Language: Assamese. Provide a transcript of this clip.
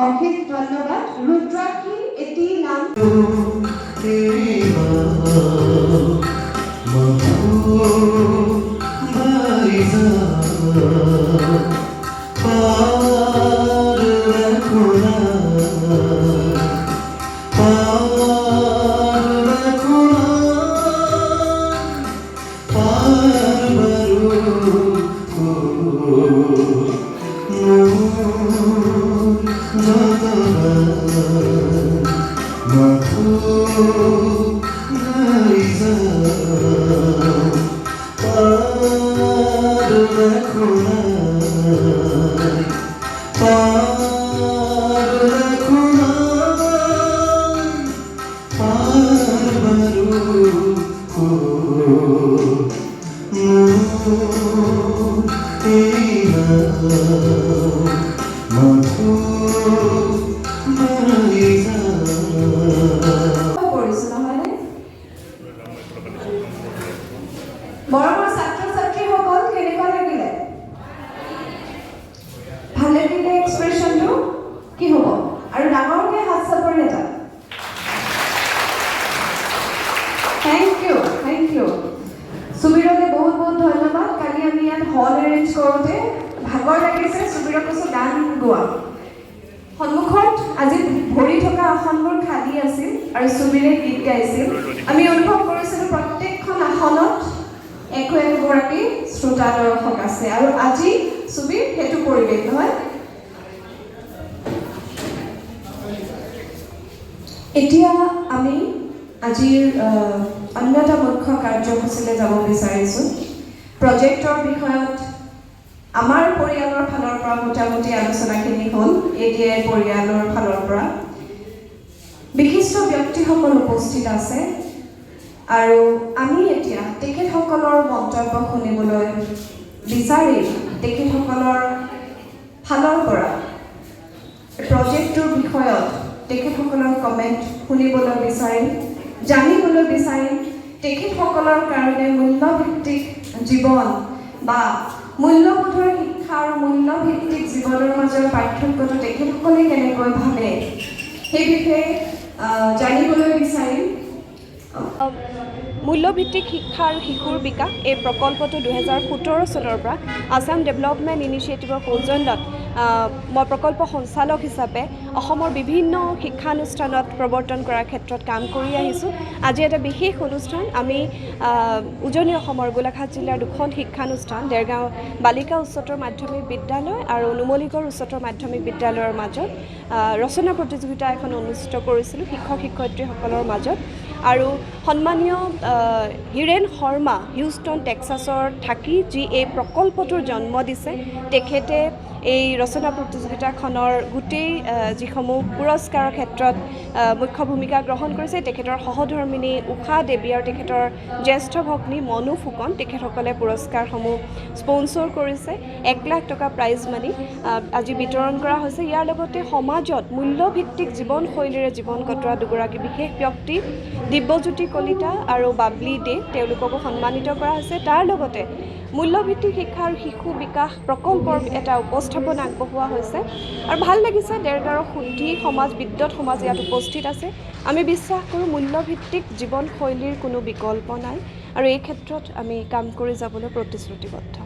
অশেষ ধন্যবাদ। ৰুদ্ৰাক্ষী এটি নাম। কৰিছো, নহয়নে? মৰমৰ ছাত্ৰ ছাত্ৰীসকল, কেনেকুৱা লাগিলে? ভাল লাগিলে? এক্সপ্ৰেছনটো কি হ'ব? আৰু ডাঙৰকৈ হাত চাপৰি এটা। Thank you, thank you. সুবীৰলৈ বহুত বহুত ধন্যবাদ। কালি আমি ইয়াত হল এৰেঞ্জ কৰোঁতে ভাগৰ লাগিছে, সুবীৰক কৈছোঁ গান গোৱা। সন্মুখত আজি ভৰি থকা আসনবোৰ খালী আছিল আৰু সুবীৰে গীত গাইছিল। আমি অনুভৱ কৰিছিলোঁ প্ৰত্যেকখন আসনত একো একোগৰাকী শ্ৰোতা দৰ্শক আছে আৰু আজি সুবীৰ সেইটো পৰিৱেশ নহয়। এতিয়া আমি আজিৰ অন্য এটা মুখ্য কাৰ্যসূচীলৈ যাব বিচাৰিছোঁ। প্ৰজেক্টৰ বিষয়ত আমাৰ পৰিয়ালৰ ফালৰ পৰা মোটামুটি আলোচনাখিনি হ'ল। এডিআই পৰিয়ালৰ ফালৰ পৰা বিশিষ্ট ব্যক্তিসকল উপস্থিত আছে আৰু আমি এতিয়া তেখেতসকলৰ মন্তব্য শুনিবলৈ বিচাৰিম। তেখেতসকলৰ ফালৰ পৰা প্ৰজেক্টটোৰ বিষয়ত তেখেতসকলৰ কমেণ্ট শুনিবলৈ বিচাৰিম, জানিবলৈ বিচাৰিম তেখেতসকলৰ কাৰণে মূল্যভিত্তিক জীৱন বা মূল্যবোধৰ শিক্ষা আৰু মূল্যভিত্তিক জীৱনৰ মাজৰ পাৰ্থক্যটো তেখেতসকলে কেনেকৈ ভাবে, সেই বিষয়ে জানিবলৈ বিচাৰিম। মূল্যভিত্তিক শিক্ষা আৰু শিশুৰ বিকাশ এই প্ৰকল্পটো 2017 চনৰ পৰা আছাম ডেভেলপমেণ্ট ইনিচিয়েটিভৰ সৌজন্যত মই প্ৰকল্প সঞ্চালক হিচাপে অসমৰ বিভিন্ন শিক্ষানুষ্ঠানত প্ৰৱৰ্তন কৰাৰ ক্ষেত্ৰত কাম কৰি আহিছোঁ। আজি এটা বিশেষ অনুষ্ঠান। আমি উজনি অসমৰ গোলাঘাট জিলাৰ দুখন শিক্ষানুষ্ঠান, দেৰগাঁও বালিকা উচ্চতৰ মাধ্যমিক বিদ্যালয় আৰু নুমলীগড় উচ্চতৰ মাধ্যমিক বিদ্যালয়ৰ মাজত ৰচনা প্ৰতিযোগিতা এখন অনুষ্ঠিত কৰিছিলোঁ শিক্ষক শিক্ষয়িত্ৰীসকলৰ মাজত। আৰু সন্মানীয় হীৰেণ শৰ্মা, হিউষ্টন টেক্সাছৰ থাকি যি এই প্ৰকল্পটোৰ জন্ম দিছে, তেখেতে এই ৰচনা প্ৰতিযোগিতাখনৰ গোটেই যিসমূহ পুৰস্কাৰৰ ক্ষেত্ৰত মুখ্য ভূমিকা গ্ৰহণ কৰিছে। তেখেতৰ সহধৰ্মিনী ঊষা দেৱী আৰু তেখেতৰ জ্যেষ্ঠ ভগ্নী মনু ফুকন, তেখেতসকলে পুৰস্কাৰসমূহ স্পনচৰ কৰিছে। 1 লাখ টকা প্ৰাইজ মানি আজি বিতৰণ কৰা হৈছে। ইয়াৰ লগতে সমাজত মূল্যভিত্তিক জীৱনশৈলীৰে জীৱন কটোৱা দুগৰাকী বিশেষ ব্যক্তি, দিব্যজ্যোতি কলিতা আৰু বাবলি দে, তেওঁলোককো সন্মানিত কৰা হৈছে। তাৰ লগতে মূল্যভিত্তিক শিক্ষা আৰু শিশু বিকাশ প্ৰকল্পৰ এটা উপস্থাপন আগবঢ়োৱা হৈছে। আৰু ভাল লাগিছে, দেৰগাঁৱৰ শুদ্ধি সমাজ, বিদ্যুৎ সমাজ ইয়াত উপস্থিত আছে। আমি বিশ্বাস কৰোঁ মূল্যভিত্তিক জীৱনশৈলীৰ কোনো বিকল্প নাই আৰু এই ক্ষেত্ৰত আমি কাম কৰি যাবলৈ প্ৰতিশ্ৰুতিবদ্ধ।